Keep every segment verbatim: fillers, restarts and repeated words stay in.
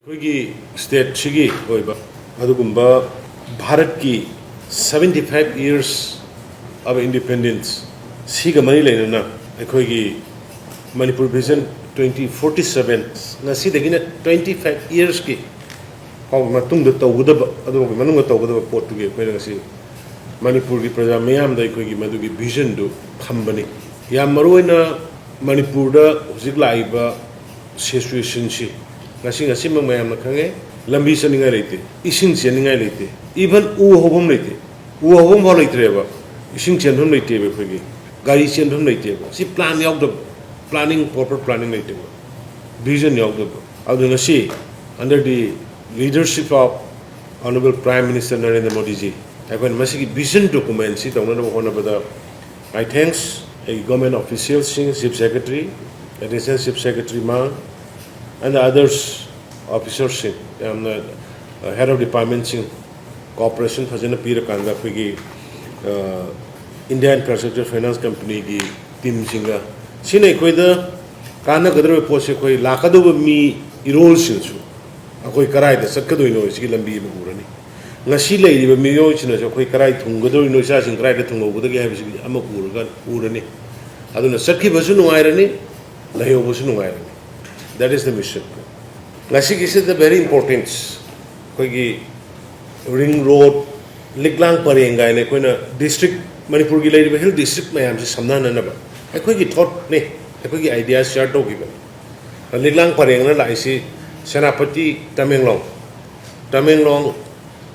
ꯑꯩꯈꯣꯏꯒꯤ ꯁ꯭ꯇꯦꯠꯁꯤꯒꯤ ꯑꯣꯏꯕ ꯑꯗꯨꯒꯨꯝꯕ ꯚꯥꯔꯠꯀꯤ seventy five years of independence ꯁꯤꯒ ꯃꯔꯤ ꯂꯩꯅꯅ ꯑꯩꯈꯣꯏꯒꯤ Manipur vision twenty forty seven, ꯉꯁꯤꯗꯒꯤꯅ twenty five yearsꯀꯤ ꯐꯥꯎ ꯃꯇꯨꯡꯗ ꯇꯧꯒꯗꯕ, ꯑꯗꯨꯒꯤ ꯃꯅꯨꯡꯗ ꯇꯧꯒꯗꯕ ꯄꯣꯠꯇꯨꯒꯤ ꯑꯩꯈꯣꯏꯅ ꯉꯁꯤ ꯃꯅꯤꯄꯨꯔꯒꯤ ꯄ꯭ꯔꯖꯥ ꯃꯤꯌꯥꯝꯗ ꯑꯩꯈꯣꯏꯒꯤ ꯃꯗꯨꯒꯤ ꯚꯤꯖꯟꯗꯨ ꯊꯝꯕꯅꯤ꯫ ꯌꯥꯝ ꯃꯔꯨꯑꯣꯏꯅ ꯃꯅꯤꯄꯨꯔꯗ ꯍꯧꯖꯤꯛ ꯂꯥꯛꯏꯕ ꯁꯤꯆꯨꯋꯦꯁꯟꯁꯤ ꯉꯁꯤ ꯉꯁꯤꯃꯛ ꯃꯌꯥꯝꯅ ꯈꯪꯉꯦ꯫ ꯂꯝꯕꯤ ꯆꯠꯅꯤꯡꯉꯥꯏ ꯂꯩꯇꯦ, ꯏꯁꯤꯡ ꯆꯦꯟꯅꯤꯡꯉꯥꯏ ꯂꯩꯇꯦ, ꯏꯚꯟ ꯎ ꯍꯧꯐꯝ ꯂꯩꯇꯦ, ꯎ ꯍꯧꯐꯝ ꯐꯥꯎ ꯂꯩꯇ꯭ꯔꯦꯕ꯫ ꯏꯁꯤꯡ ꯆꯦꯟꯐꯝ ꯂꯩꯇꯦꯕ, ꯑꯩꯈꯣꯏꯒꯤ ꯒꯥꯔꯤ ꯆꯦꯟꯐꯝ ꯂꯩꯇꯦꯕ꯫ ꯁꯤ ꯄ꯭ꯂꯥꯟ ꯌꯥꯎꯗꯕ, ꯄ꯭ꯂꯥꯅꯤꯡ, ꯄ꯭ꯔꯣꯄꯔ ꯄ꯭ꯂꯥꯅꯤꯡ ꯂꯩꯇꯕ, ꯚꯤꯖꯟ ꯌꯥꯎꯗꯕ꯫ ꯑꯗꯨ ꯉꯁꯤ under the leadership of Honorable Prime Minister Narendra Modi ji, ꯑꯩꯈꯣꯏꯅ ꯃꯁꯤꯒꯤ ꯚꯤꯖꯟ ꯗꯣꯀꯨꯃꯦꯟꯁꯤ ꯇꯧꯅꯅꯕ ꯍꯣꯠꯅꯕꯗ I thanks ꯑꯩꯒꯤ ꯒꯣꯔꯃꯦꯟ ꯑꯣꯐꯤꯁꯤꯌꯦꯜꯁꯤꯡ, chief secretary, additional chief secretary ꯃꯥ, and the others officerꯁꯤꯡ, ꯌꯥꯝꯅ head of departmentꯁꯤꯡ cooperation ꯐꯖꯅ ꯄꯤꯔꯀꯥꯟꯗ ꯑꯩꯈꯣꯏꯒꯤ India Infrastructure Finance Companyꯒꯤ ꯇꯤꯝꯁꯤꯡꯒ, ꯁꯤꯅ ꯑꯩꯈꯣꯏꯗ ꯀꯥꯟꯅꯒꯗꯧꯔꯤꯕ ꯄꯣꯠꯁꯦ ꯑꯩꯈꯣꯏ ꯂꯥꯛꯀꯗꯧꯕ ꯃꯤ ꯏꯔꯣꯜꯁꯤꯡꯁꯨ ꯑꯩꯈꯣꯏ ꯀꯗꯥꯏꯗ ꯆꯠꯀꯗꯣꯏꯅꯣ ꯁꯤꯒꯤ ꯂꯝꯕꯤ ꯑꯃ ꯎꯔꯅꯤ꯫ ꯉꯁꯤ ꯂꯩꯔꯤꯕ ꯃꯤꯑꯣꯏꯁꯤꯡꯅꯁꯨ ꯑꯩꯈꯣꯏ ꯀꯗꯥꯏ ꯊꯨꯡꯒꯗꯧꯔꯤꯅꯣ, ꯏꯆꯥꯁꯤꯡ ꯀꯗꯥꯏꯗ ꯊꯨꯡꯍꯧꯒꯗꯒꯦ ꯍꯥꯏꯕꯁꯤꯒꯤ ꯑꯃ ꯎꯔꯒ ꯎꯔꯅꯤ꯫ ꯑꯗꯨꯅ ꯆꯠꯈꯤꯕꯁꯨ ꯅꯨꯡꯉꯥꯏꯔꯅꯤ, ꯂꯩꯍꯧꯕꯁꯨ ꯅꯨꯡꯉꯥꯏꯔꯅꯤ꯫ That is the mission. ꯉꯁꯤꯒꯤꯁꯤꯗ very important ꯑꯩꯈꯣꯏꯒꯤ ꯔꯤꯡ ꯔꯣꯗ, ꯂꯤꯛꯂꯥꯡ ꯄꯔꯦꯡ ꯀꯥꯏꯅ ꯑꯩꯈꯣꯏꯅ ꯗꯤꯁꯇ꯭ꯔꯤꯛ, ꯃꯅꯤꯄꯨꯔꯒꯤ ꯂꯩꯔꯤꯕ ꯍꯤꯜ ꯗꯤꯁꯇ꯭ꯔꯤꯛ ꯃꯌꯥꯝꯁꯤ ꯁꯝꯅꯍꯟꯅꯅꯕ ꯑꯩꯈꯣꯏꯒꯤ ꯊꯣꯠꯅꯤ, ꯑꯩꯈꯣꯏꯒꯤ ꯑꯥꯏꯗꯤꯌꯥ ꯁꯤꯌꯥꯔ ꯇꯧꯈꯤꯕꯅꯤ꯫ ꯂꯤꯛꯂꯥꯡ ꯄꯔꯦꯡꯅ ꯂꯥꯛꯏꯁꯤ ꯁꯦꯅꯥꯄꯇꯤ, ꯇꯃꯦꯡꯂꯣꯡ, ꯇꯃꯦꯡꯂꯣꯡ,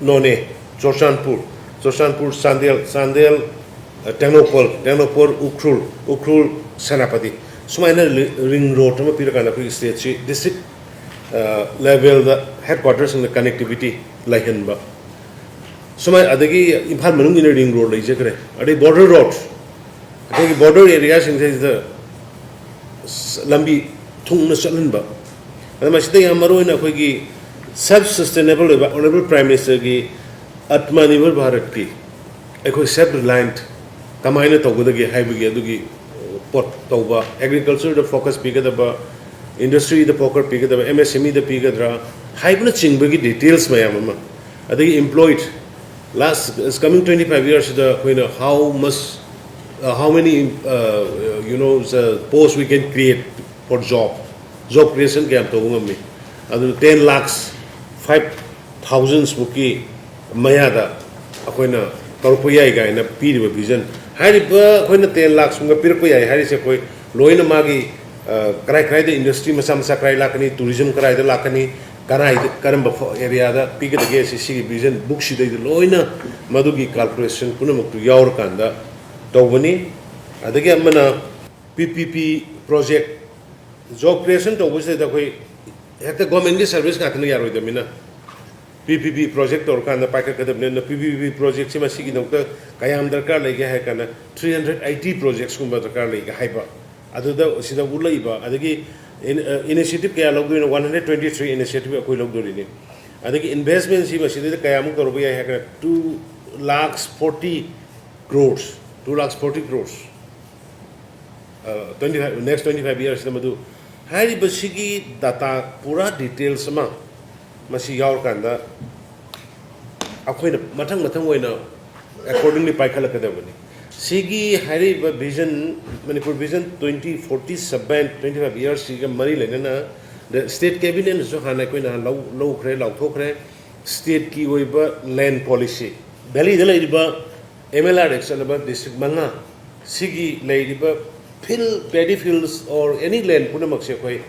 ꯅꯣꯅꯦ, ꯆꯨꯔꯆꯥꯟꯄꯨꯔ, ꯆꯨꯔꯆꯥꯟꯄꯨꯔ, ꯆꯥꯟꯗꯦꯜ, ꯆꯥꯟꯗꯦꯜ, ꯇꯦꯡꯅꯧꯄꯜ, ꯇꯦꯡꯅꯧꯄꯜ, ꯎꯈ꯭ꯔꯨꯜ, ꯎꯈ꯭ꯔꯨꯜ, ꯁꯦꯅꯥꯄꯇꯤ, ꯁꯨꯃꯥꯏꯅ ꯔꯤꯡ ꯔꯣꯗ ꯑꯃ ꯄꯤꯔꯀꯥꯟꯗ ꯑꯩꯈꯣꯏꯒꯤ ꯁ꯭ꯇꯦꯠꯁꯤ ꯗꯤꯁꯇ꯭ꯔꯤꯛ ꯂꯦꯚꯦꯜꯗ ꯍꯦꯗ ꯀ꯭ꯋꯥꯇꯔꯁꯤꯡꯗ ꯀꯅꯦꯛꯇꯤꯚꯤꯇꯤ ꯂꯩꯍꯟꯕ꯫ ꯁꯨꯃꯥꯏꯅ ꯑꯗꯒꯤ ꯏꯝꯐꯥꯜ ꯃꯅꯨꯡꯒꯤꯅ ꯔꯤꯡ ꯔꯣꯗ ꯂꯩꯖꯈ꯭ꯔꯦ, ꯑꯗꯩ ꯕꯣꯔꯗꯔ ꯔꯣꯗ, ꯑꯩꯈꯣꯏꯒꯤ ꯕꯣꯔꯗꯔ ꯑꯦꯔꯤꯌꯥꯁꯤꯡꯁꯤꯗ ꯂꯝꯕꯤ ꯊꯨꯡꯅ ꯆꯠꯍꯟꯕ꯫ ꯑꯗ ꯃꯁꯤꯗ ꯌꯥꯝ ꯃꯔꯨ ꯑꯣꯏꯅ ꯑꯩꯈꯣꯏꯒꯤ ꯁꯦꯜꯐ ꯁꯁꯇꯦꯅꯦꯕꯜ ꯑꯣꯏꯕ ꯑꯣꯅꯔꯦꯕꯜ ꯄ꯭ꯔꯥꯏꯝ ꯃꯤꯅꯤꯁꯇꯔꯒꯤ ꯑꯠꯃꯅꯤꯔꯚꯔ ꯚꯥꯔꯠꯀꯤ ꯑꯩꯈꯣꯏ ꯁꯦꯜꯐ ꯔꯤꯂꯥꯌꯟꯠ ꯀꯃꯥꯏꯅ ꯇꯧꯒꯗꯒꯦ ꯍꯥꯏꯕꯒꯤ ꯑꯗꯨꯒꯤ ꯄꯣꯠ ꯇꯧꯕ, ꯑꯦꯒ꯭ꯔꯤꯀꯜꯆꯔꯗ ꯐꯣꯀꯁ ꯄꯤꯒꯗꯕ, ꯏꯟꯗꯁꯇ꯭ꯔꯤꯗ ꯐꯣꯀꯁ ꯄꯤꯒꯗꯕ, ꯑꯦꯝ ꯑꯦꯁ ꯑꯦꯝ ꯏꯗ ꯄꯤꯒꯗ꯭ꯔꯥ ꯍꯥꯏꯕꯅꯆꯤꯡꯕꯒꯤ ꯗꯤꯇꯦꯜꯁ ꯃꯌꯥꯝ ꯑꯃ, ꯑꯗꯒꯤ employed last coming twenty five yearsꯁꯤꯗ ꯑꯩꯈꯣꯏꯅ how much, how many, you know, post we can create for job, job creation ꯀꯌꯥꯝ ꯇꯧꯕ ꯉꯝꯃꯤ, ꯑꯗꯨꯅ ten lakhs five thousandsꯃꯨꯛꯀꯤ ꯃꯌꯥꯗ ꯑꯩꯈꯣꯏꯅ ꯇꯧꯔꯛꯄ ꯌꯥꯏ ꯀꯥꯏꯅ ꯄꯤꯔꯤꯕ ꯚꯤꯖꯟ꯫ ꯍꯥꯏꯔꯤꯕ ꯑꯩꯈꯣꯏꯅ ten lakhsꯃꯨꯛ ꯄꯤꯔꯛꯄ ꯌꯥꯏ ꯍꯥꯏꯔꯤꯁꯦ ꯑꯩꯈꯣꯏ ꯂꯣꯏꯅ ꯃꯥꯒꯤ ꯀꯔꯥꯏ ꯀꯔꯥꯏꯗ ꯏꯟꯗꯁꯇ꯭ꯔꯤ ꯃꯆꯥ ꯃꯆꯥ ꯀꯔꯥꯏ ꯂꯥꯛꯀꯅꯤ, ꯇꯨꯔꯤꯖꯝ ꯀꯔꯥꯏꯗ ꯂꯥꯛꯀꯅꯤ, ꯀꯔꯥꯏꯗ ꯀꯔꯝꯕ ꯑꯦꯔꯤꯌꯥꯗ ꯄꯤꯒꯗꯒꯦ ꯁꯤ, ꯁꯤꯒꯤ ꯚꯤꯖꯟ ꯕꯨꯛꯁꯤꯗꯩꯗ ꯂꯣꯏꯅ ꯃꯗꯨꯒꯤ ꯀꯥꯜꯀꯨꯂꯦꯁꯟ ꯄꯨꯝꯅꯃꯛꯇꯨ ꯌꯥꯎꯔꯀꯥꯟꯗ ꯇꯧꯕꯅꯤ꯫ ꯑꯗꯒꯤ ꯑꯃꯅ ꯄꯤ ꯄꯤ ꯄꯤ ꯄ꯭ꯔꯣꯖꯦꯛ, ꯖꯣꯕ ꯀ꯭ꯔꯤꯌꯦꯁꯟ ꯇꯧꯕꯁꯤꯗ ꯑꯩꯈꯣꯏ ꯍꯦꯛꯇ ꯒꯣꯔꯃꯦꯟꯒꯤ ꯁꯥꯔꯚꯤꯁ ꯉꯥꯛꯇꯅ ꯌꯥꯔꯣꯏꯗꯕꯅꯤꯅ, ꯄꯤ ꯄꯤ ꯄꯤ ꯄ꯭ꯔꯣꯖꯦꯛ ꯇꯧꯔꯀꯥꯟꯗ ꯄꯥꯏꯈꯠꯀꯗꯕꯅꯤ꯫ ꯑꯗꯨꯅ ꯄꯤ ꯄꯤ ꯄꯤ ꯄ꯭ꯔꯣꯖꯦꯛꯁꯤ ꯃꯁꯤꯒꯤꯗꯃꯛꯇ ꯀꯌꯥꯝ ꯗꯔꯀꯥꯔ ꯂꯩꯒꯦ ꯍꯥꯏꯔ ꯀꯥꯟꯗ three hundred eighty projectsꯀꯨꯝꯕ ꯗꯔꯀꯥꯔ ꯂꯩꯒꯦ ꯍꯥꯏꯕ꯫ ꯑꯗꯨꯗ ꯁꯤꯗ ꯎꯠꯂꯛꯏꯕ, ꯑꯗꯒꯤ ꯏꯅꯤꯁꯤꯌꯦꯇꯤꯞ ꯀꯌꯥ ꯂꯧꯗꯣꯏꯅꯣ? One hundred twenty three initiative ꯑꯩꯈꯣꯏ ꯂꯧꯗꯣꯔꯤꯅꯤ꯫ ꯑꯗꯒꯤ ꯏꯟꯚꯦꯁꯃꯦꯟꯁꯤ ꯃꯁꯤꯗꯩꯗ ꯀꯌꯥꯃꯨꯛ ꯇꯧꯔꯛꯄ ꯌꯥꯏ ꯍꯥꯏꯔ ꯀꯥꯟꯗ two lakhs forty crores, two lakhs forty crores, twenty five, next twenty five yearsꯇ ꯃꯗꯨ, ꯍꯥꯏꯔꯤꯕꯁꯤꯒꯤ ꯗꯇꯥ ꯄꯨꯔꯥ ꯗꯤꯇꯦꯜꯁ ꯑꯃ ꯃꯁꯤ ꯌꯥꯎꯔꯀꯥꯟꯗ ꯑꯩꯈꯣꯏꯅ ꯃꯊꯪ ꯃꯊꯪ ꯑꯣꯏꯅ accordingly ꯄꯥꯏꯈꯠꯂꯛꯀꯗꯕꯅꯤ꯫ ꯁꯤꯒꯤ ꯍꯥꯏꯔꯤꯕ vision, Manipur vision twenty forty seven, twenty five yearsꯁꯤꯒ ꯃꯔꯤ ꯂꯩꯅꯅ ꯁ꯭ꯇꯦꯠ ꯀꯦꯕꯤꯅꯦꯠꯅꯁꯨ ꯍꯥꯟꯅ ꯑꯩꯈꯣꯏꯅ ꯂꯧ-, ꯂꯧꯈ꯭ꯔꯦ, ꯂꯥꯎꯊꯣꯛꯈ꯭ꯔꯦ꯫ ꯁ꯭ꯇꯦꯠꯀꯤ ꯑꯣꯏꯕ ꯂꯦꯟ ꯄꯣꯂꯤꯁꯤ, ꯚꯦꯂꯤꯗ ꯂꯩꯔꯤꯕ ꯑꯦꯝ ꯑꯦꯜ ꯑꯥꯔ ꯑꯦꯛ ꯆꯠꯅꯕ ꯗꯤꯁꯇ꯭ꯔꯤꯛ ꯃꯉꯥ, ꯁꯤꯒꯤ ꯂꯩꯔꯤꯕ field, paddy fields or any land ꯄꯨꯝꯅꯃꯛꯁꯦ ꯑꯩꯈꯣꯏ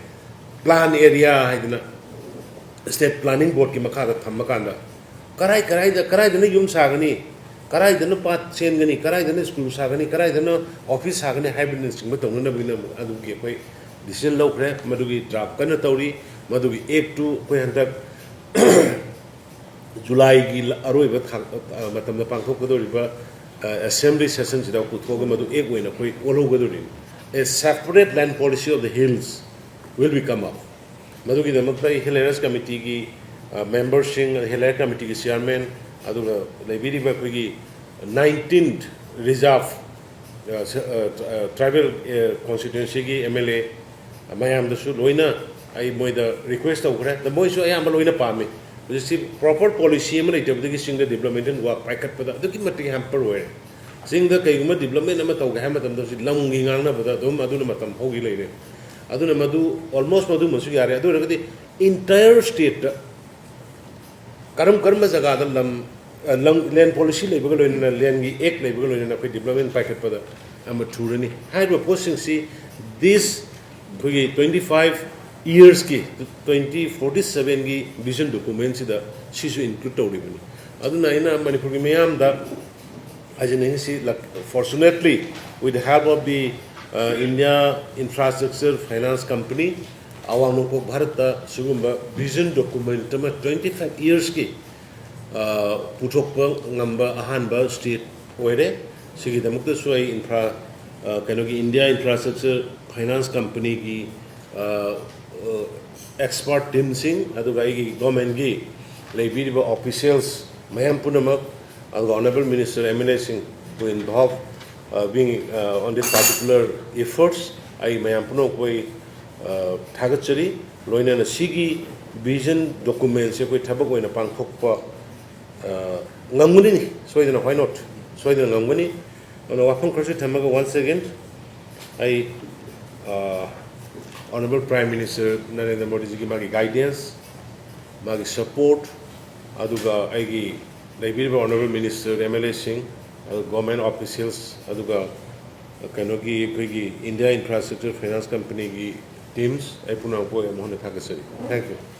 ꯄ꯭ꯂꯥꯟ ꯑꯦꯔꯤꯌꯥ ꯍꯥꯏꯗꯅ ꯁ꯭ꯇꯦꯠ ꯄ꯭ꯂꯥꯅꯤꯡ ꯕꯣꯔꯗꯀꯤ ꯃꯈꯥꯗ ꯊꯝꯃꯀꯥꯟꯗ ꯀꯔꯥꯏ ꯀꯔꯥꯏꯗ, ꯀꯔꯥꯏꯗꯅ ꯌꯨꯝ ꯁꯥꯒꯅꯤ, ꯀꯔꯥꯏꯗꯅ ꯄꯥꯠ ꯆꯦꯟꯒꯅꯤ, ꯀꯔꯥꯏꯗꯅ ꯁ꯭ꯀꯨꯜ ꯁꯥꯒꯅꯤ, ꯀꯔꯥꯏꯗꯅ ꯑꯣꯐꯤꯁ ꯁꯥꯒꯅꯤ ꯍꯥꯏꯕꯅꯆꯤꯡꯕ ꯇꯧꯅꯅꯕꯒꯤꯗꯃꯛ ꯑꯗꯨꯒꯤ ꯑꯩꯈꯣꯏ ꯗꯤꯁꯤꯖꯟ ꯂꯧꯈ꯭ꯔꯦ꯫ ꯃꯗꯨꯒꯤ ꯗ꯭ꯔꯥꯐ ꯀꯟꯅ ꯇꯧꯔꯤ꯫ ꯃꯗꯨꯒꯤ ꯑꯦꯛꯇꯨ ꯑꯩꯈꯣꯏ ꯍꯟꯗꯛ ꯖꯨꯂꯥꯏꯒꯤ ꯑꯔꯣꯏꯕ ꯊꯥ-, ꯑ, ꯃꯇꯝꯗ ꯄꯥꯡꯊꯣꯛꯀꯗꯧꯔꯤꯕ, ꯑ, ꯑꯦꯁꯦꯝꯕ꯭ꯂꯤ ꯁꯦꯁꯟꯁꯤꯗ ꯄꯨꯊꯣꯛꯑꯒ ꯃꯗꯨ ꯑꯦꯛ ꯑꯣꯏꯅ ꯑꯩꯈꯣꯏ ꯑꯣꯜꯍꯧꯒꯗꯧꯔꯤꯅꯤ꯫ A separate land policy of the hills will be come up꯫ ꯃꯗꯨꯒꯤꯗꯃꯛꯇ ꯑꯩ ꯍꯤꯜ ꯑꯦꯔꯤꯌꯥꯁ ꯀꯃꯤꯇꯤꯒꯤ, ꯑ, ꯃꯦꯝꯕꯔꯁꯤꯡ, ꯍꯤꯜ ꯑꯦꯔꯤꯌꯥ ꯀꯃꯤꯇꯤꯒꯤ ꯆꯤꯌꯥꯔꯃꯦꯟ, ꯑꯗꯨꯒ ꯂꯩꯕꯤꯔꯤꯕ ꯑꯩꯈꯣꯏꯒꯤ nineteenth reserve, ꯑ, ꯁ-, ꯑ, ꯑ, ꯇ꯭ꯔꯥꯏꯕꯦꯜ, ꯑ, ꯀꯣꯟꯁꯇꯤꯇ꯭ꯋꯦꯟꯁꯤꯒꯤ ꯑꯦꯝ ꯑꯦꯜ ꯑꯦ, ꯃꯌꯥꯝꯗꯁꯨ ꯂꯣꯏꯅ ꯑꯩ ꯃꯣꯏꯗ ꯔꯤꯀ꯭ꯋꯦꯁ ꯇꯧꯈ꯭ꯔꯦ꯫ ꯑꯗ ꯃꯣꯏꯁꯨ ꯑꯌꯥꯝꯕ ꯂꯣꯏꯅ ꯄꯥꯝꯃꯤ꯫ ꯍꯧꯖꯤꯛꯁꯤ ꯄ꯭ꯔꯣꯄꯔ ꯄꯣꯂꯤꯁꯤ ꯑꯃ ꯂꯩꯇꯕꯗꯒꯤ ꯆꯤꯡꯗ ꯗꯤꯕ꯭ꯂꯞꯃꯦꯟꯇꯦꯜ ꯋꯥꯔꯛ ꯄꯥꯏꯈꯠꯄꯗ ꯑꯗꯨꯛꯀꯤ ꯃꯇꯤꯛ ꯍꯦꯝꯄꯔ ꯑꯣꯏꯔꯦ꯫ ꯆꯤꯡꯗ ꯀꯩꯒꯨꯝꯕ ꯗꯤꯕ꯭ꯂꯞꯃꯦꯟ ꯑꯃ ꯇꯧꯒꯦ ꯍꯥꯏꯕ ꯃꯇꯝꯗ ꯍꯧꯖꯤꯛ ꯂꯝꯒꯤ ꯉꯥꯡꯅꯕꯗ ꯑꯗꯨꯝ ꯑꯗꯨꯅ ꯃꯇꯝ ꯍꯧꯈꯤ ꯂꯩꯔꯦ꯫ ꯑꯗꯨꯅ ꯃꯗꯨ ꯑꯣꯜꯃꯣꯁ ꯃꯗꯨꯃꯁꯨ ꯌꯥꯔꯦ꯫ ꯑꯗꯨ ꯑꯣꯏꯔꯒꯗꯤ ꯏꯟꯇꯥꯌꯔ ꯁ꯭ꯇꯦꯠꯇ ꯀꯔꯝ ꯀꯔꯝꯕ ꯖꯒꯥꯗ ꯂꯝ, ꯑ, ꯂꯝ, ꯂꯦꯟ ꯄꯣꯂꯤꯁꯤ ꯂꯩꯕꯒ ꯂꯣꯏꯅꯅ, ꯂꯦꯟꯒꯤ ꯑꯦꯛ ꯂꯩꯕꯒ ꯂꯣꯏꯅꯅ ꯑꯩꯈꯣꯏ ꯗꯤꯕ꯭ꯂꯞꯃꯦꯟ ꯄꯥꯏꯈꯠꯄꯗ ꯑꯃ ꯊꯨꯔꯅꯤ꯫ ꯍꯥꯏꯔꯤꯕ ꯄꯣꯠꯁꯤꯡꯁꯤ ꯗꯤꯁ ꯑꯩꯈꯣꯏꯒꯤ twenty five yearsꯀꯤ, twenty forty sevenꯒꯤ ꯚꯤꯖꯟ ꯗꯣꯀꯨꯃꯦꯟꯁꯤꯗ ꯁꯤꯁꯨ ꯏꯟꯀ꯭ꯂꯨꯗ ꯇꯧꯔꯤꯕꯅꯤ꯫ ꯑꯗꯨꯅ ꯑꯩꯅ ꯃꯅꯤꯄꯨꯔꯒꯤ ꯃꯤꯌꯥꯝꯗ ꯍꯥꯏꯖꯅꯤꯡꯉꯤꯁꯤ, fortunately, with the help of the, uh, India Infrastructure Finance Company, ꯑꯋꯥꯡ ꯅꯣꯡꯄꯣꯛ ꯚꯥꯔꯠꯇ ꯁꯤꯒꯨꯝꯕ ꯚꯤꯖꯟ ꯗꯣꯀꯨꯃꯦꯟ ꯑꯃ twenty five yearsꯀꯤ, ꯑ, ꯄꯨꯊꯣꯛꯄ ꯉꯝꯕ ꯑꯍꯥꯟꯕ ꯁ꯭ꯇꯦꯠ ꯑꯣꯏꯔꯦ꯫ ꯁꯤꯒꯤꯗꯃꯛꯇꯁꯨ ꯑꯩ ꯏꯟꯐ꯭ꯔꯥ, ꯑ, ꯀꯩꯅꯣꯒꯤ India Infrastructure Finance Companyꯒꯤ, ꯑ, ꯑ, ꯑꯦꯛꯁꯄꯔꯠ ꯇꯤꯝꯁꯤꯡ, ꯑꯗꯨꯒ ꯑꯩꯒꯤ ꯒꯣꯔꯃꯦꯟꯒꯤ ꯂꯩꯕꯤꯔꯤꯕ ꯑꯣꯐꯤꯁꯤꯌꯦꯜꯁ ꯃꯌꯥꯝ ꯄꯨꯝꯅꯃꯛ, ꯑꯗꯨꯒ Honourable Minister, MLAꯁꯤꯡ who involved, uh, being, uh, on this particular efforts, ꯑꯩ ꯃꯌꯥꯝ ꯄꯨꯝꯅꯃꯛꯄꯨ ꯑꯩ, ꯑ, ꯊꯥꯒꯠꯆꯔꯤ꯫ ꯂꯣꯏꯅꯅ ꯁꯤꯒꯤ ꯚꯤꯖꯟ ꯗꯣꯀꯨꯃꯦꯟꯁꯦ ꯑꯩꯈꯣꯏ ꯊꯕꯛ ꯑꯣꯏꯅ ꯄꯥꯡꯊꯣꯛꯄ, ꯑ, ꯉꯝꯒꯅꯤ, ꯁꯣꯏꯗꯅ, why not? ꯁꯣꯏꯗꯅ ꯉꯝꯒꯅꯤ꯫ ꯑꯗꯨꯅ ꯋꯥꯐꯝ ꯈꯔꯁꯨ ꯊꯝꯃꯒ, once again, ꯑꯩ, ꯑ, Honourable Prime Minister ꯅꯔꯦꯟꯗ꯭ꯔ ꯃꯣꯗꯤꯖꯤꯒꯤ ꯃꯥꯒꯤ ꯒꯥꯏꯗꯦꯟꯁ, ꯃꯥꯒꯤ ꯁꯄꯣꯔꯠ, ꯑꯗꯨꯒ ꯑꯩꯒꯤ ꯂꯩꯕꯤꯔꯤꯕ Honourable Minister, MLAꯁꯤꯡ, ꯑꯗꯨꯒ ꯒꯣꯔꯃꯦꯟ ꯑꯣꯐꯤꯁꯤꯌꯦꯜꯁ, ꯑꯗꯨꯒ ꯀꯩꯅꯣꯒꯤ, ꯑꯩꯈꯣꯏꯒꯤ India Infrastructure Finance Companyꯒꯤ ꯇꯤꯝꯁ, ꯑꯩ ꯄꯨꯝꯅꯃꯛꯄꯨ ꯑꯩ ꯑꯃꯨꯛ ꯍꯟꯅ ꯊꯥꯒꯠꯆꯔꯤ꯫ Thank you꯫